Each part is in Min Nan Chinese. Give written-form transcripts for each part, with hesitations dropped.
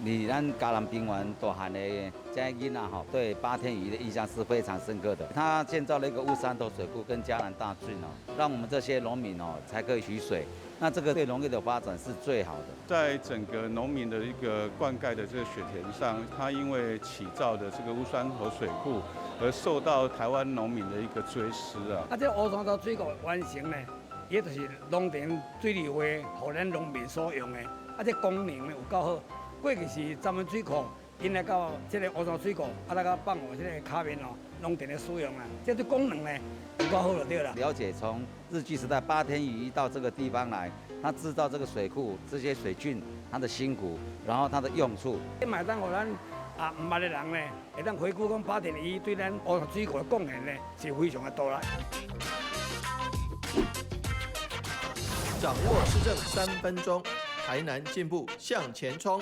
佇咱嘉南平原大漢的這些囡仔吼，對八田與一的印象是非常深刻的。他建造了一個烏山頭水庫跟嘉南大圳哦，讓我們這些農民哦才可以取水。那這個對農業的發展是最好的。在整個農民的一個灌溉的這個水田上，他因為起造的這個烏山頭水庫，而受到台灣農民的一個追思啊。啊，這烏山頭水庫完成呢，伊就是農田水利會，予咱農民所用的。啊，這功能呢有夠好。過去是三門水庫，𪜶來到這個烏山水庫，啊，來到放予這個跤面哦，農田的使用啊，這對功能呢有夠好就對啦。了解從日據時代八田與一到這個地方來，他製造這個水庫，這些水圳，他的辛苦，然後它的用處。這嘛會當予咱啊毋捌的人呢，會當回顧講八田與一對咱烏山水庫的貢獻呢，是非常的大啦。掌握市政3分鐘。台南進步向前衝！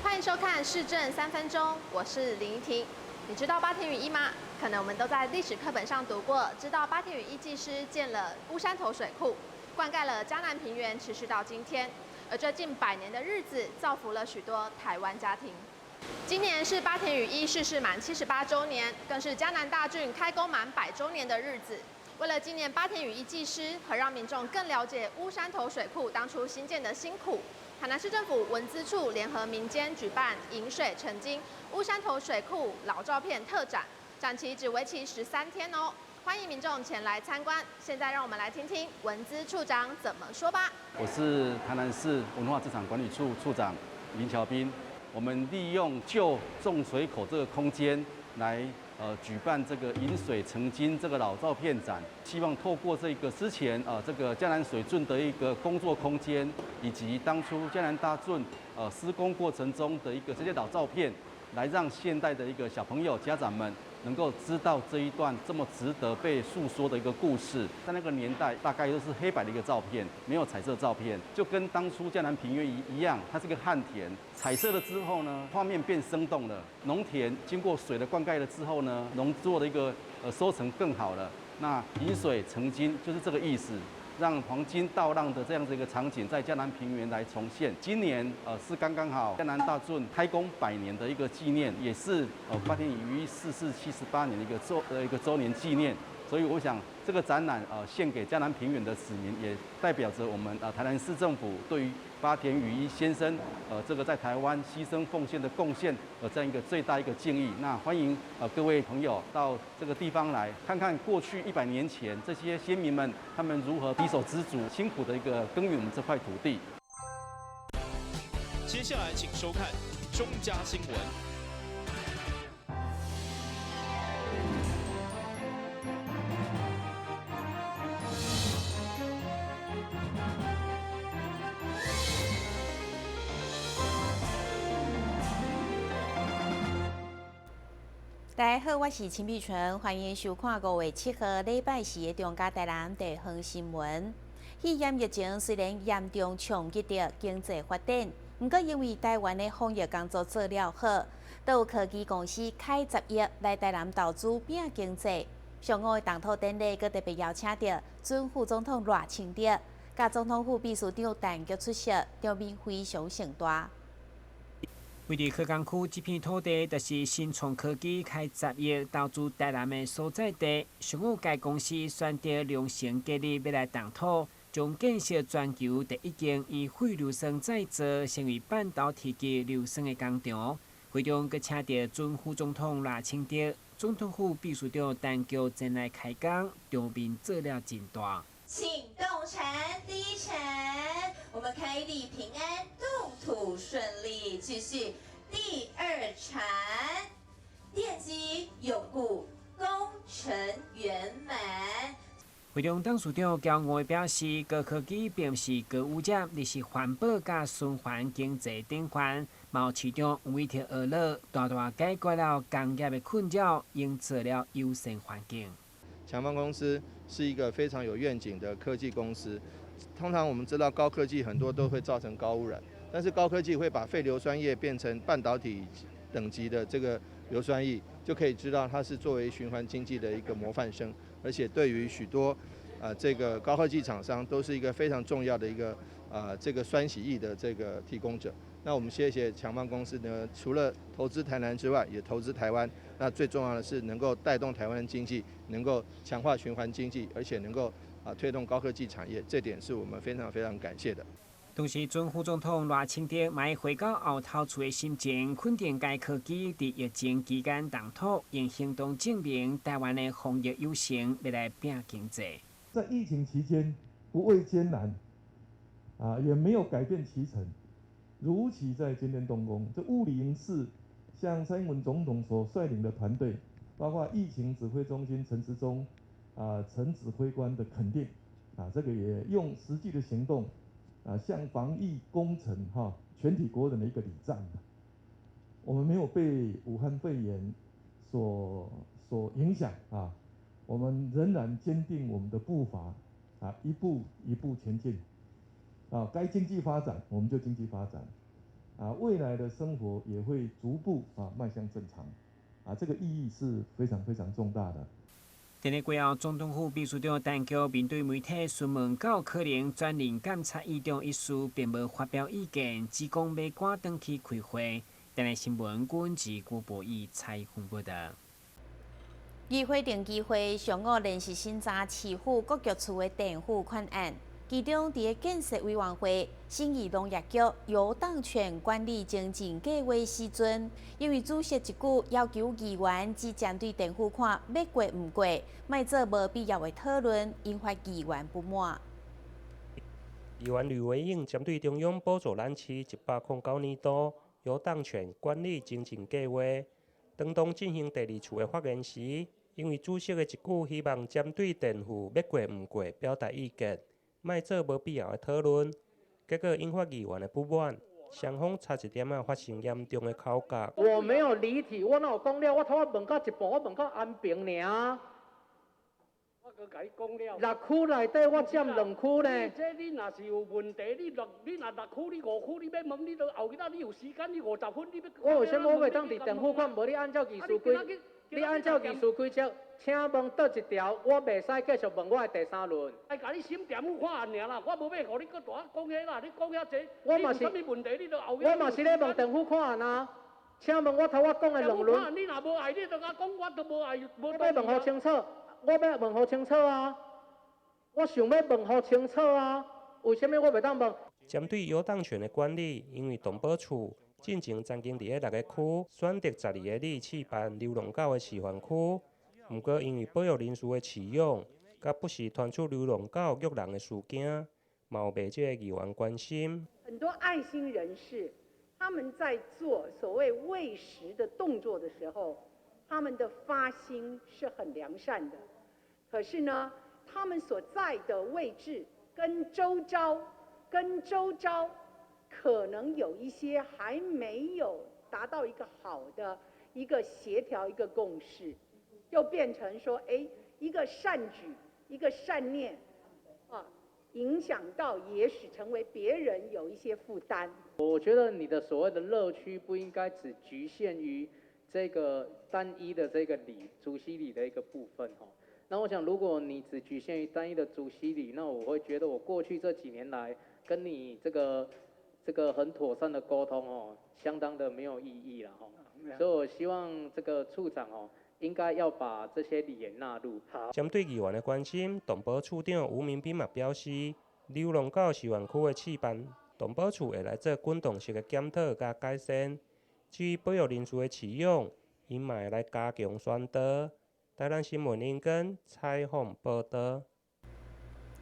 歡迎收看市政三分鐘，我是林怡婷。你知道八田與一嗎？可能我們都在歷史課本上讀過，知道八田與一技師建了烏山頭水庫，灌溉了嘉南平原，持續到今天。而這近百年的日子，造福了許多台灣家庭。今年是八田與一逝世滿78週年，更是嘉南大圳開工滿100週年的日子。為了紀念八田與一技師和讓民眾更了解烏山頭水庫當初興建的辛苦，台南市政府文資處聯合民間舉辦“引水成金”烏山頭水庫老照片特展，展期只為期13天哦，歡迎民眾前來參觀。現在讓我們來聽聽文資處長怎麼說吧。我是台南市文化資產管理處處長林喬斌，我們利用舊重水口這個空間來舉辦這個引水成金這個老照片展，希望透過這個之前這個嘉南水圳的一個工作空間，以及當初嘉南大圳施工過程中的一個這些老照片，來讓現代的一個小朋友、家長們能夠知道這一段這麼值得被訴說的一個故事。在那個年代，大概都是黑白的一個照片，沒有彩色照片，就跟當初嘉南平原一樣，它是個旱田。彩色了之後呢，畫面變生動了。農田經過水的灌溉了之後呢，農作的一個收成更好了。那引水成金就是這個意思，讓黃金稻浪的這樣子一個場景在嘉南平原來重現。今年是剛剛好嘉南大圳開工百年的一個紀念，也是八田與一逝世78年的一個週年紀念。所以我想這個展覽獻給嘉南平原的市民，也代表着我們台南市政府對於八田與一先生這個在台灣犧牲奉獻的貢獻這樣一個最大一個敬意。那歡迎各位朋友到這個地方來看看過去100年前這些先民們他們如何胼手胝足辛苦的一個耕耘我們這塊土地。接下來請收看中嘉新聞。大家好，我是陳美純，歡迎收看5月7號禮拜四的中嘉台南地方新聞。肺炎疫情雖然嚴重衝擊著經濟發展，毋過因為台灣的防疫工作做了好，都有科技公司開10億來台南投資拼經濟。上午的動土典禮，閣特別邀請著準副總統賴清德、佮總統府秘書長陳菊出席，場面非常盛大。位佇科工區這片土地，就是新創科技開10億投資台南的所在地。上午，該公司選擇龍成隔日欲來動土，將建設全球第一間以廢硫酸再造成為半導體級硫酸的工廠。會中閣請著準副總統賴清德、總統府秘書長陳菊前來開工，場面做了真大。請動產第一產，我們開地平安，動土順利，繼續第二產，奠基永固，工程圓滿。會中董事長驕傲表示，高科技並毋是高污染，而是環保佮循環經濟典範。嘛予市長黃偉哲學樂，大大解決了工業的困擾，營造了友善環境。強方公司是一個非常有願景的科技公司。通常我們知道高科技很多都會造成高污染，但是高科技會把廢硫酸液變成半導體等級的這個硫酸液，就可以知道它是作為循環經濟的一個模範生，而且對於許多這個高科技廠商都是一個非常重要的一個這個酸洗液的這個提供者。那我們謝謝強邦公司呢，除了投資台南之外，也投資台灣。那最重要的是能夠帶動台灣經濟，能夠強化循環經濟，而且能夠推動高科技產業，這點是我們非常非常感謝的。同時，準副總統賴清德嘛回到後頭厝的心情，肯定該科技佇疫情期間動土，用行動證明台灣的防疫有成，欲來拼經濟。在疫情期間，不畏艱難，也沒有改變期程，如期在今天動工。這物理營是向蔡英文總統所率領的團隊，包括疫情指揮中心陳時中陳指揮官的肯定，這個也用實際的行動向防疫工程全體國人的一個禮讚。我們沒有被武漢肺炎所影響啊，我們仍然堅定我們的步伐啊，一步一步前進。該經濟發展我們就經濟發展，未來的生活也會逐步邁向正常，這個意義是非常非常重大的。佇咧過後，總統府秘書長陳菊面對媒體詢問，敢有可能轉任監察院長一事，並無發表意見，只講欲趕轉去開會。台南新聞郭文吉、郭博義採訪報道。議會定期會上午連續審查市府各局處的墊付款案。其中，佇个建設委員會審議農業局遊蕩犬管理精進計劃時陣，因為主席一句要求議員只針對墊付款欲過毋過，莫做無必要的討論，引發議員不滿。議員呂維應針對中央補助咱市109年度遊蕩犬管理精進計劃，當當進行第二次的發言時，因為主席的一句希望針對墊付欲過毋過表達意見，莫做無必要的討論，結果引發議員的不滿，雙方差一點仔發生嚴重的口角。我沒有離題，我哪有講了？我頭仔問到一半，我問到安平爾。我閣共你講了。六區內底我佔兩區呢。這你若是有問題，你若六區你五區你欲問，你都後日仔你有時間，你50分你欲。我為啥物我袂當佇墊付款？無你按照議事規，你按照議事規則，請問佗一條，我袂使繼續問我的第三輪。來共你審墊付款案爾啦，我無欲予你閣大講彼啦，你講遐濟，我嘛是，啥物問題你都後我嘛是咧問墊付款案啊。請問我頭仔講的兩輪。你若無愛，你就共講，我都無愛。我欲問予清楚，我欲問予清楚啊！我想欲問予清楚啊！為啥物我袂當問？針對遊蕩犬的管理，因為動保處進前曾經佇咧六個區選擇12个里試辦流浪狗的示範區，毋過因為保育人士的飼養，佮不時傳出流浪狗虐人的事件，嘛有袂少的議員關心。很多愛心人士，他們在做所謂餵食的動作的時候，他們的發心是很良善的，可是呢，他們所在的位置跟周遭可能有一些還沒有達到一個好的一個協調一個共識，就變成說，哎，一個善舉，一個善念，影響到也許成為別人有一些負擔。我覺得你的所謂的樂區不應該只局限於這個單一的這個里竹溪里的一個部分哈。那我想，如果你只局限於單一的竹溪里，那我會覺得我過去這幾年來跟你這個很妥善的溝通哦，相當的沒有意義了哈。所以我希望這個處長哦，應該要把這些里也納入。好。針對議員的關心，動保處長吳明斌嘛表示，流浪狗示範區的試辦，動保處會來做滾動式的檢討佮改善。至於保育人士的飼養，𪜶嘛會來加強宣導。台南新聞林根採訪報道。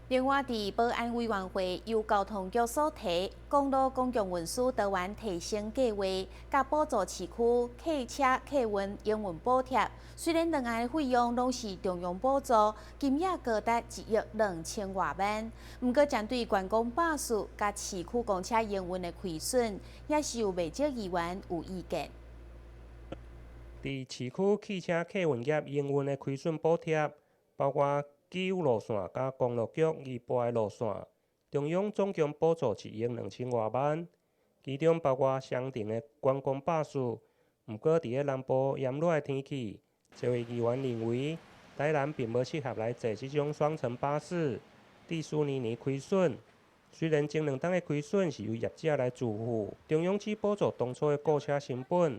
另外，佇保安委員會由交通局所提公路公共運輸多元提升計劃，佮補助市區客車客運營運補貼，雖然兩案的費用攏是中央補助，金額高達1億2千外萬，毋過針對觀光巴士佮市區公車營運的虧損，也是有袂少議員有意見。佇市區汽車客運業營運的虧損補貼，包括既有路線佮公路局預撥的路線，中央總共補助1億2千外萬，其中包括雙重的觀光巴士。毋過，佇咧南部炎熱的天氣，這位議員認為，台南並無適合來坐這種雙層巴士，致使年年虧損。雖然前兩冬的虧損是由業者來自負，中央只補助當初的購車成本，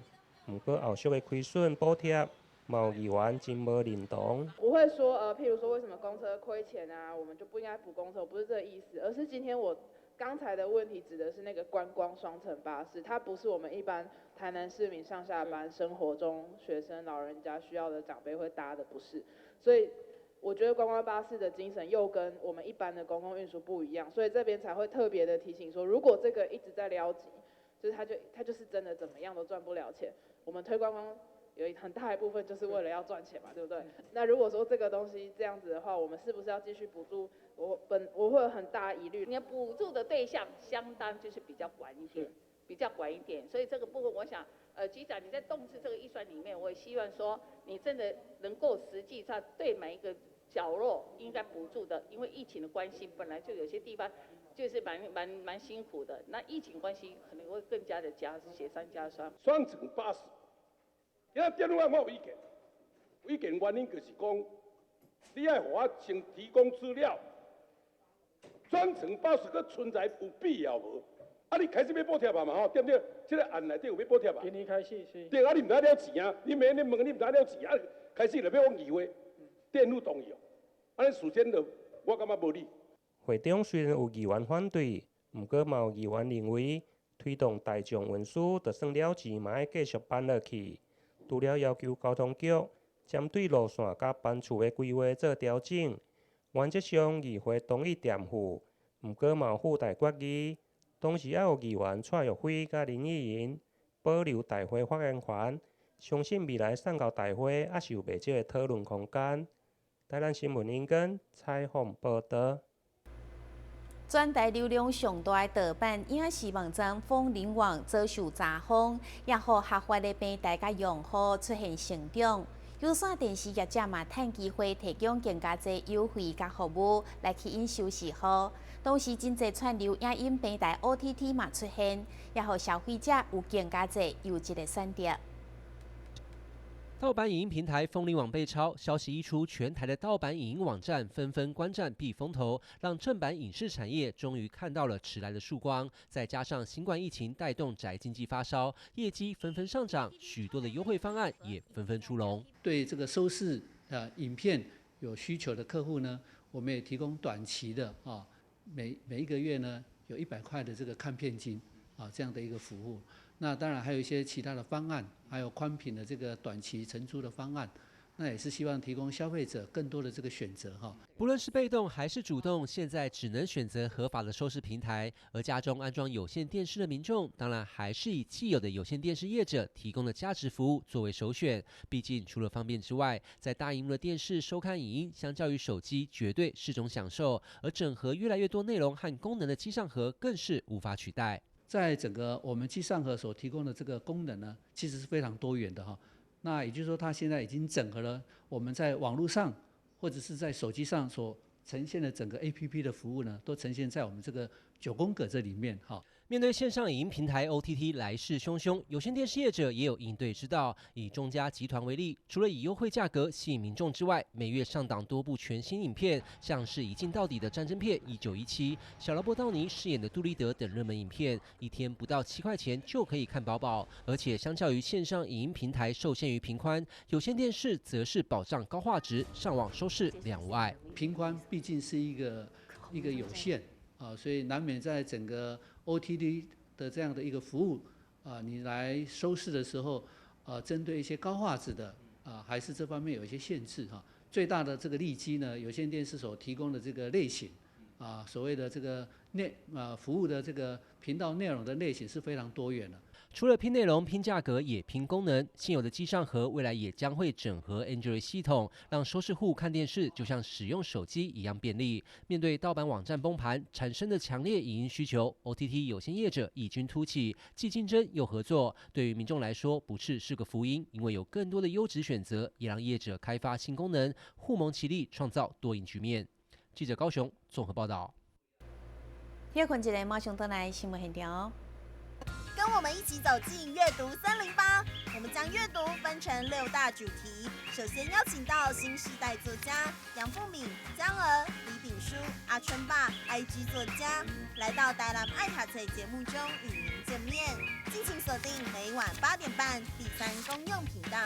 毋過後續的虧損補貼，嘛有議員真無認同。不會說，譬如說為什麼公車虧錢啊，我們就不應該補公車，不是這個意思，而是今天我剛才的問題指的是那個觀光雙層巴士，它不是我們一般台南市民上下班生活中學生、老人家需要的長輩會搭的，不是，所以。我覺得觀光巴士的精神又跟我們一般的公共運輸不一樣，所以這邊才會特別的提醒說，如果這個一直在撩急，就是他就是真的怎麼樣都賺不了錢。我們推觀光有很大一部分就是為了要賺錢嘛，對不對？那如果說這個東西這樣子的話，我們是不是要繼續補助？我會有很大疑慮。你的補助的對象相當就是比較廣一點，比較廣一點，所以這個部分我想，局長你在動支這個預算裡面，我也希望說你真的能夠實際上對每一個角落應該補助的，因為疫情的關係，本來就有些地方就是蠻辛苦的。那疫情關係可能會更加的加雪上加霜。雙層巴士，今仔電話我有意見，意見原因就是講，你愛予我先提供資料，雙層巴士閣存在有必要無？啊，你開始欲補貼嘛吼，對不對？這個案內底有欲補貼嘛？今年開始是。對啊，你毋知了錢啊？你免你問你毋知了錢啊？開始就欲往議會，電腦同意哦。按呢事先就我感覺無理。會中雖然有議員反對，毋過嘛有議員認為推動大眾運輸，就算了錢嘛愛繼續辦落去。除了要求交通局針對路線佮班次的規劃做調整，原則上議會同意墊付，毋過嘛有附帶決議。同時，猶有議員蔡玉輝佮林益仁保留大會發言權，相信未來送到大會，猶是有袂少的討論空間。台南新聞林根採訪報導。全台流量上大的盜版影視網站楓林網遭受查封，也予合法的平台佮用戶出現成長。有線電視業者嘛趁機會提供更加濟優惠佮服務來吸引收視戶。同時，真濟串流影音平台 OTT 嘛出現，也予消費者有更加濟優質的選擇。盜版影音平台楓林網被抄，消息一出，全台的盜版影音網站紛紛觀戰避風頭，讓正版影視產業終於看到了遲來的曙光。再加上新冠疫情帶動宅經濟發燒，業績紛紛上漲，許多的優惠方案也紛紛出籠。對這個收視啊影片有需求的客戶呢，我們也提供短期的啊，每一個月呢有100塊的這個看片金啊這樣的一個服務。那當然還有一些其他的方案，還有寬頻的這個短期承租的方案，那也是希望提供消費者更多的這個選擇哈。不論是被動還是主動，現在只能選擇合法的收視平台。而家中安裝有線電視的民眾，當然還是以既有的有線電視業者提供的加值服務作為首選。畢竟除了方便之外，在大螢幕的電視收看影音，相較於手機，絕對是種享受。而整合越來越多內容和功能的機上盒，更是無法取代。在整個我們機上盒所提供的這個功能呢，其實是非常多元的哈。那也就是說，它現在已經整合了我們在網絡上或者是在手機上所呈現的整個 APP 的服務呢，都呈現在我們這個九宮格這裡面哈。面對線上影音平台 OTT 來勢洶洶，有線電視業者也有應對之道。以中嘉集團為例，除了以優惠價格吸引民眾之外，每月上檔多部全新影片，像是一鏡到底的戰爭片《1917》，小勞勃道尼飾演的杜立德等熱門影片，一天不到7塊錢就可以看飽飽。而且相較於線上影音平台受限於頻寬，有線電視則是保障高畫質，上網收視兩無礙。頻寬畢竟是一個有限啊，所以難免在整個 OTT 的這樣的一個服務啊，你來收視的時候，啊，針對一些高畫質的啊，還是這方面有一些限制哈。最大的這個利基呢，有線電視所提供的這個類型啊，所謂的這個服務的這個頻道內容的類型是非常多元的。除了拼內容、拼價格，也拼功能。現有的機上盒未來也將會整合 Android 系統，讓收視戶看電視就像使用手機一樣便利。面對盜版網站崩盤產生的強烈影音需求，OTT 有線業者異軍突起，既競爭又合作。對於民眾來說，不啻是個福音，因為有更多的優質選擇，也讓業者開發新功能，互蒙其利，創造多贏局面。記者高雄綜合報道。歇睏一下，馬上轉來新聞現場。跟我們一起走進閱讀308。我們將閱讀分成六大主題，首先邀請到新世代作家楊富敏、江娥、李炳書、阿春爸、IG 作家，來到台南愛讀冊節目中與您見面。敬請鎖定每晚8點半第三公用頻道。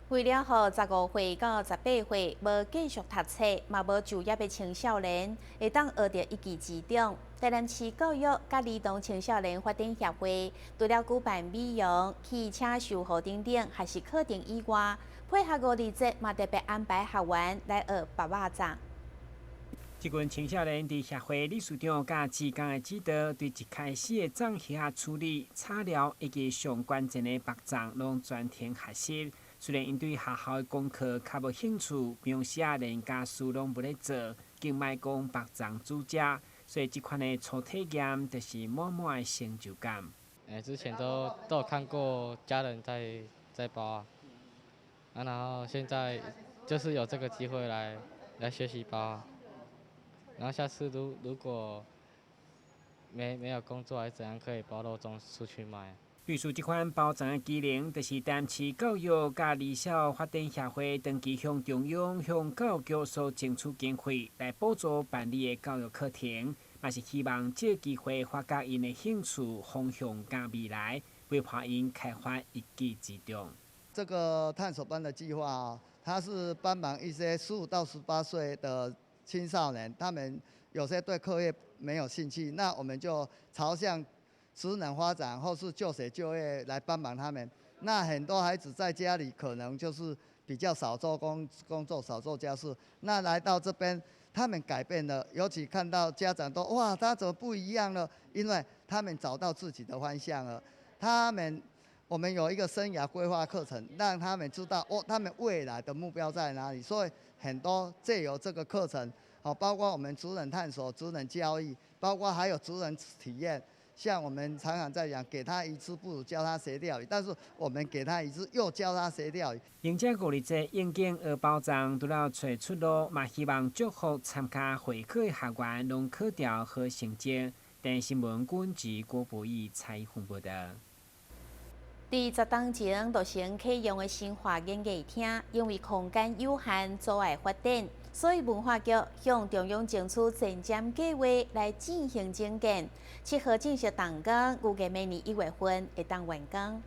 為了予15歲到18歲無繼續讀冊，嘛無就業的青少年，會當學著一技之長。台南市教育佮兒童青少年發展協會，除了舉辦美容、汽車修護等等學習課程以外，配合五二節，嘛特別安排學員來學包肉粽。這群青少年佇協會理事長佮志工的指導，對一開始的粽葉處理、炒料以及上關鍵的縛粽，攏全程學習。雖然𪜶對學校的功課較無興趣，平時啊連家事攏無咧做，更莫講縛粽煮食，所以這款的初體驗就是滿滿的成就感。之前都有看過家人在包啊，然後現在就是有這個機會來學習包啊，然後下次如果沒有工作還是怎樣，可以包肉粽出去賣。類似這款包粽的技能，就是台南市教育佮兒少發展協會長期向中央、向教育局所爭取經費來補助辦理的教育課程，嘛是希望藉機會發掘𪜶的興趣方向佮未來，陪伴𪜶開發一技之長。這個探索班的計劃啊，它是幫忙一些15到18歲的青少年，他們有些對課業沒有興趣，那我們就朝向職能發展或是就學就業來幫忙他們。那很多孩子在家裡可能就是比較少做工作，少做家事。那來到這邊，他們改變了，尤其看到家長都哇，他怎麼不一樣了？因為他們找到自己的方向了。我們有一個生涯規劃課程，讓他們知道哦，他們未來的目標在哪裡。所以很多藉由這個課程，包括我們職能探索、職能教育，包括還有職能體驗。像我們常常在講，給他一次不如教他學釣魚，但是我們給他一次又教他學釣魚。迎接五二節應景學包粽，除了揣出路，嘛希望祝福參加會考的學員攏考著好成績。電視新聞軍記郭博義採訪報道。佇10冬前落成啟用的新華演藝廳，因為空間有限，阻礙發展，所以文化局向中央爭取前瞻計劃來進行整建。7號正式動工，預計明年1月份會當完工。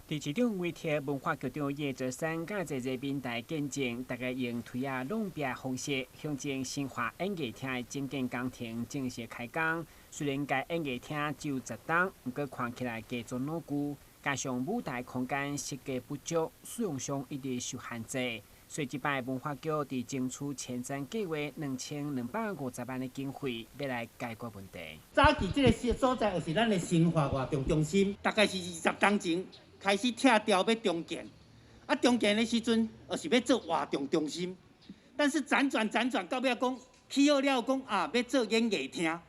佇市長委託文化局長葉澤山佮坐在面台見證，大家用推仔弄壁方式，向前新華演藝廳的整建工程正式開工。雖然該演藝廳只有10棟，毋過看起來加做老舊，加上舞台空間設計不足，使用上一直受限制。所以這擺文化局佇爭取前瞻計劃2250萬的經費，欲來解決問題。早期這个所在就是咱的新華活動中心，大概是20冬前開始拆掉欲重建，重建的時陣就是欲做活動中心，但是輾轉輾轉到尾講起好了講啊，欲做演藝廳，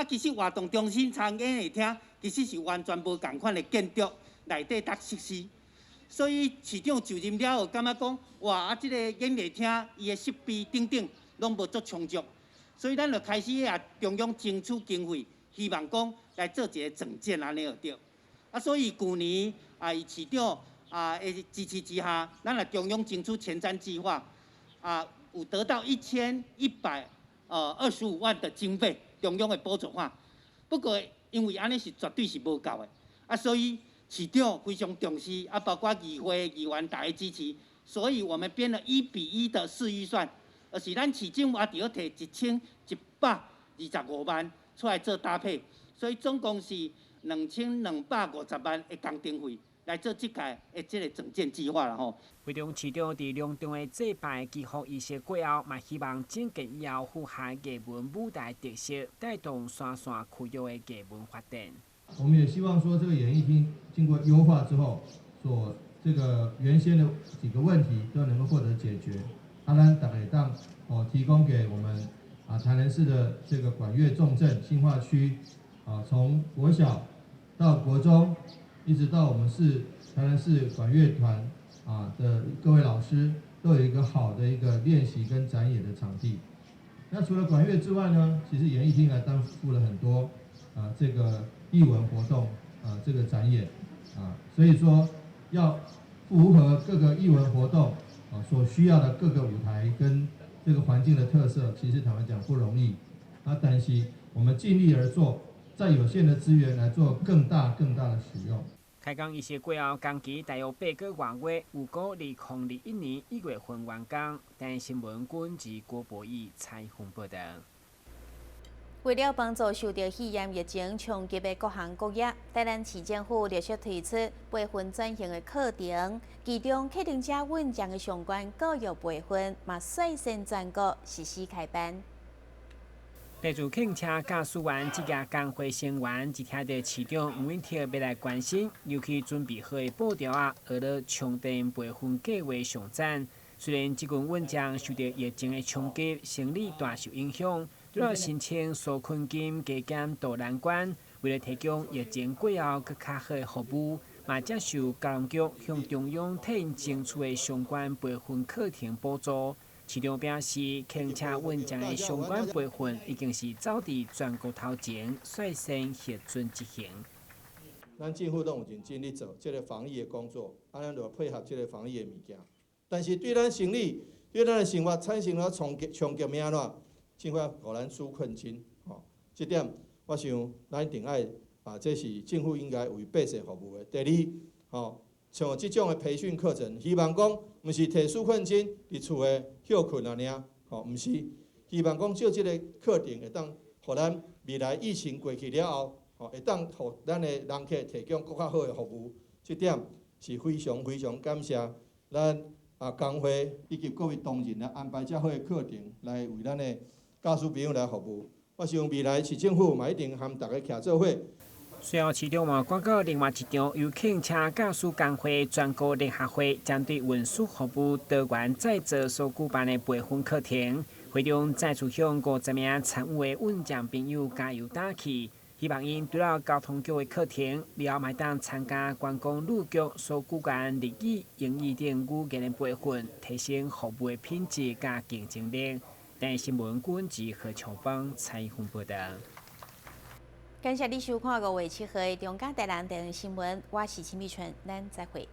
其實活動中心參演藝廳其實是完全無仝款的建築內底搭設施，所以市長就任了後，感覺講哇，這个演藝廳伊的設備等等攏無足充足，所以咱就開始也中央爭取經費，希望講來做一個整建按呢就對。所以舊年伊市長的支持之下，咱來中央爭取前瞻計劃，有得到1125萬的經費，中央的補助款。不過因為按呢是絕對是無夠的，所以市長非常重視，包括議會議員大家支持，所以我們編了1比1的市預算，而是咱市政府也著提1125萬出來做搭配，所以總共是2250萬的工程費，來做這屆的這个整建計劃啦吼。會中市長佇隆重的祭拜祈福儀式過後，嘛希望整建以後符合藝文舞台特色，帶動沙山區域的藝文發展。我們也希望說，這個演藝廳經過優化之後，所這個原先的幾個問題都能夠獲得解決。啊，咱逐家當哦提供給我們啊台南市的這個管樂重鎮新化區啊，從國小到國中，一直到我們市台南市管樂團啊的各位老師，都有一個好的一個練習跟展演的場地。那除了管樂之外呢，其實演藝廳還擔負了很多啊這個藝文活動啊這個展演啊，所以說要符合各個藝文活動啊所需要的各個舞台跟這個環境的特色，其實坦白講不容易。啊，但是我們盡力而做，在有限的資源來做更大更大的使用。開工儀式過後，工期大約8個外月，預估2021年1月份完工。台新聞軍自郭博義採訪報道。為了幫助受著肺炎疫情衝擊的各行各業，台南市政府陸續推出培訓轉型的課程，其中客動車運將的相關教育培訓，嘛率先全國實施開班。來自客車駕駛員職業工會成員，一聽著市長吳敏特欲來關心，尤其準備好的布條仔，學了充電培訓計畫上讚。雖然這群運將受著疫情的衝擊，生理大受影響，除了申請紓困金加減渡難關，為了提供疫情過後閣較好的服務，嘛接受交通局向中央替𪜶爭取的相關培訓課程補助。市長表示，客車運將的相關培訓已經是走佇全國頭前，率先核准執行。咱政府攏有認真咧做這个防疫的工作，啊，咱就配合這个防疫的物件。但是對咱生理、對咱的生活產生了衝擊、衝擊，欲按怎？政府予咱紓困金，吼，這點我想咱一定愛啊，這是政府應該為百姓服務的。第二，吼，像這種的培訓課程，希望講毋是提紓困金佇厝的歇睏啊爾，吼，毋是，希望講借這个課程會當予咱未來疫情過去了後，吼，會當予咱的人客提供閣較好的服務。這點是非常非常感謝咱啊工會以及各位同仁來安排遮好的課程來為咱的駕駛朋友來服務。我想未來市政府嘛一定和大家徛做伙。隨後，市長嘛廣告另外一場由客車駕駛工會全國聯合會針對運輸服務多元再造所舉辦的培訓課程，會中再次向50名參與的運將朋友加油打氣，希望𪜶除了交通局的課程，以後嘛會當參加觀光旅局所舉辦日語、英語等語言的培訓，提升服務的品質佮競爭力。台新聞軍記何秋芳採訪報道。感謝你收看5月7號的中嘉台南電視新聞，我是秦美春，咱再會。